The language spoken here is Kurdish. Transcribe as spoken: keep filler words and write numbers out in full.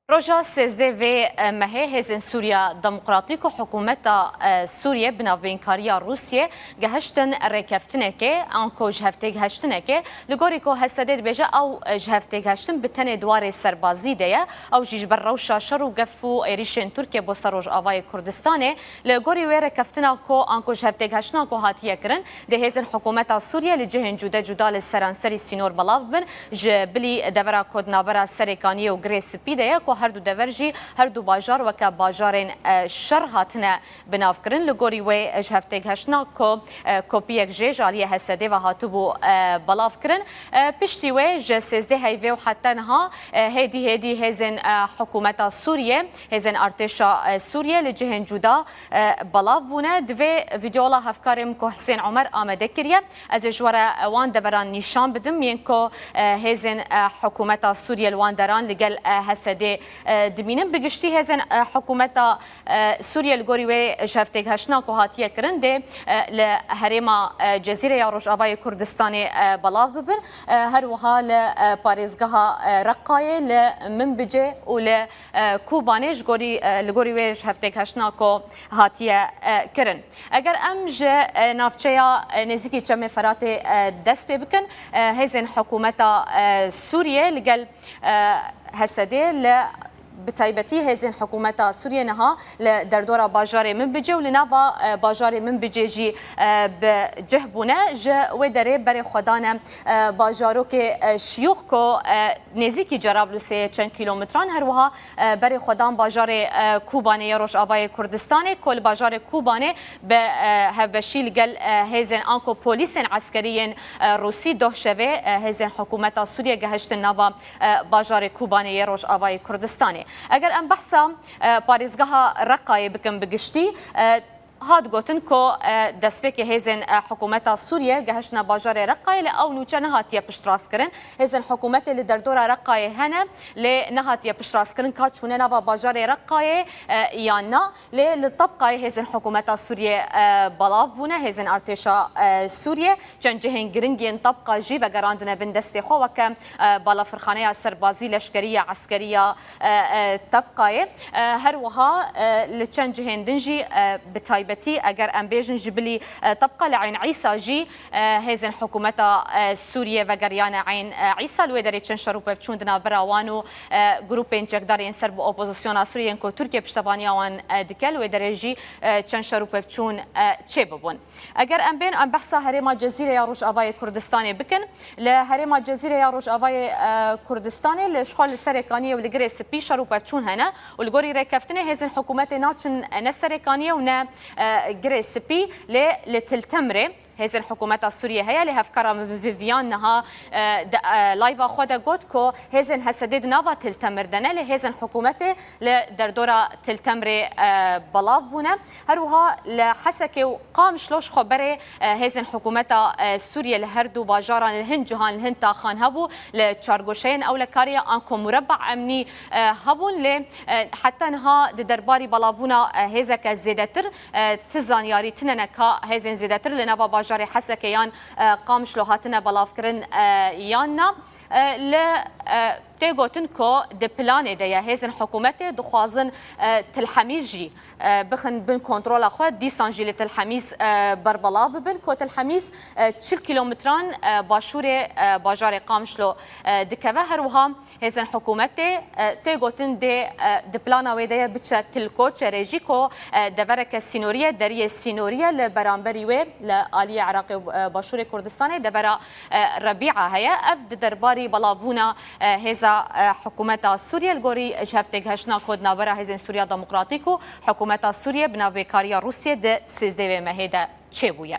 Roja sêzdeh vê mehê Hêzên Sûriya Demokratîk û Hikûmeta, e, Sûriye bi navbeynkariya Rûsiyê gehiştin rêkeftinekê, anko ji hevtêgihiştinekê, li gorî ku Hesedê dibêje ew, e, ji hevtêgihiştin bi tenê di warê serbazî de ye, ew jî ji ber rewşa şer û gef û êrîşên Tirkiye bo ser Rojavayê Kurdistanê. Li gorî wê rêkeftina ku anko ji hevtêgihiştina ku hatiye kirin, dê hêzên hikûmeta Sûriye li cihên cude cuda li seranserî sînor belav bibin, ji bilî devera ku di navbera Serêkaniyê û Girê Spî de ye ku her du dever jî her du bajar weke bajarên, e, şer hatine binavkirin. Li gorî wê ji hevtêgihiştina ku, e, kopiyek jê ji aliyê Hesedê ve hatibû, e, belav kirin. E, piştî wê ji sêzdeh heyvê û heta niha, e, hêdî hêdî hêzên, e, hikûmeta Sûriye, hêzên artêşa, e, Sûriye li cihên cuda, e, belav bûne. Di vê vîdeola hevkarê min ku Hisên Omer amade kiriye, ez ê ji we re, e, wan deveran nîşan bidim, yên ku, e, hêzên, e, hikûmeta Sûriye li wan deran li gel, e, Hesedê, e, dimînin. Bi giştî hêzên, e, hikûmeta, e, Sûriye li gorî wê ji hevtêgihiştina ku hatiye kirin dê, e, li herêma, e, Cezîre ya Rojavayê Kurdistanê, e, belav bibin. E, her wiha li, e, parêzgeha, e, Reqayê, li Minbicê û li, e, Kobanê ji gorî, e, li gorî wê ji hevtêgihiştina ku hatiye, e, kirin. Eger em ji, e, navçeya, e, nêzîkî Çemê Feratê, e, dest pê bikin, e, hêzên hikûmeta, e, Sûriye li gel, e, Hesedê li, bi taybetî hêzên hikûmeta Sûriye niha li derdora bajarê Minbicê û li nava, e, bajarê Minbicê jî, e, bi cih bûne. Ji wê derê berê xwe dane, e, bajarokê, e, Şiyûx ku, e, nêzîkî Cerablusê ye çend kîlometran, her wiha, e, berê xwe dan bajarê, e, Kobanê yê Rojavayê Kurdistanê, ku li bajarê Kobanê bi, e, hevbeşî li gel, e, hêzên anko polîsên eskerî yên, e, Rûsî doh şevê, e, hêzên hikûmeta Sûriye gehiştin nava, e, bajarê Kobanê yê Rojavayê Kurdistanê. Eger em behsa, e, parêzgeha Reqayê bikin bi giştî, e, hat gotin ku, e, destpêkê hêzên, e, hikûmeta Sûriye gehiştine bajarê Reqayê, lê ew nûçe nehatiye piştrastkirin. Hêzên hikûmetê li derdora Reqayê hene, lê nehatiye piştrastkirin ka çûne nava bajarê Reqayê, e, yan na. Lê li Tebqayê hêzên hikûmeta Sûriye, e, belav bûne, hêzên artêşa, e, Sûriye. Çend cihên giring yên Tebqa jî vegerandine bin destê xwe, weke, e, balafirxaneya serbazî, leşkerî ya eskerî ya, e, e, Tebqayê. E, her wiha, e, li çend cihên din jî, e, bi taybetî eger em bêjin ji bilî, e, Tebqa li Eyn Îsa jî, e, hêzên hikûmeta, e, Sûriye vegeriyane Eyn, e, Îsa. Li wê derê çend şer û pevçûn di navbera wan û, e, grûpên çekdar yên ser bi opozisyona Sûriye yên ku Tirkiye piştevaniya wan, e, dike, li wê derê jî, e, çend şer û pevçûn, e, çêbibûn. Eger em bên, em behsa herêma Cezîre ya Rojavayê Kurdistanê bikin. Li herêma Cezîre ya Rojavayê, e, Kurdistanê li, ji xwe li Serêkaniyê û li Girê Spî şer û pevçûn hene û li gorî rêkeftinê hêzên hikûmetê naçin ne Serêkaniyê û ne, e, Girê Spî, lê li Til Temrê hêzên hikûmeta Sûriyê heye. Lê hevkara min Vivian niha, e, di, e, live-a xwe de got ku hêzên Hesedê di nava Til Temir de ne, lê hêzên hikûmetê li derdora Til Temrê, e, belav bûne. Her wiha li Hesekê û Qamişlo ji xwe berê, e, hêzên hikûmeta, e, Sûriye li her du bajaran li hin cihan, li hin taxan hebû, li çargoşeyên ewlekariya anko mureba emnî, e, hebûn, lê, e, heta niha di derbarî belavbûna, e, hêzeke zêdetir, e, ti zanyarî tine ne ka hêzên zêdetir li nava bajarê Hesekê yan, e, Qamişlo hatine belavkirin, e, yan na. E, li, e, tê gotin ku di planê de ye, hêzên hikûmetê dixwazin, e, Til Hemîz jî, e, bixin bin kontrola xwe, dîsan jî li Til Hemîz, e, berbelav bibin, ku Til Hemîz, e, çil kîlometran, e, başûrê, e, bajarê Qamişlo, e, dikeve. Her wiha hêzên hikûmetê, e, tê gotin dê, e, di plana wê de ye biçe Til Koçerê jî, ku, e, devereke sînorî ye, deriyê sînorî ye, li beramberî wê li aliyê Iraqê û, e, başûrê Kurdistanê devera, e, Rebîa heye. Ev di derbarî belavbûna, e, hêza, e, hikûmeta Sûriye li gorî ji hevtêgihiştina ku di navbera Hêzên Sûriya Demokratîk û hikûmeta Sûriye bi navbêkariya Rûsiyê di sêzdeh vê mehê de çêbûye.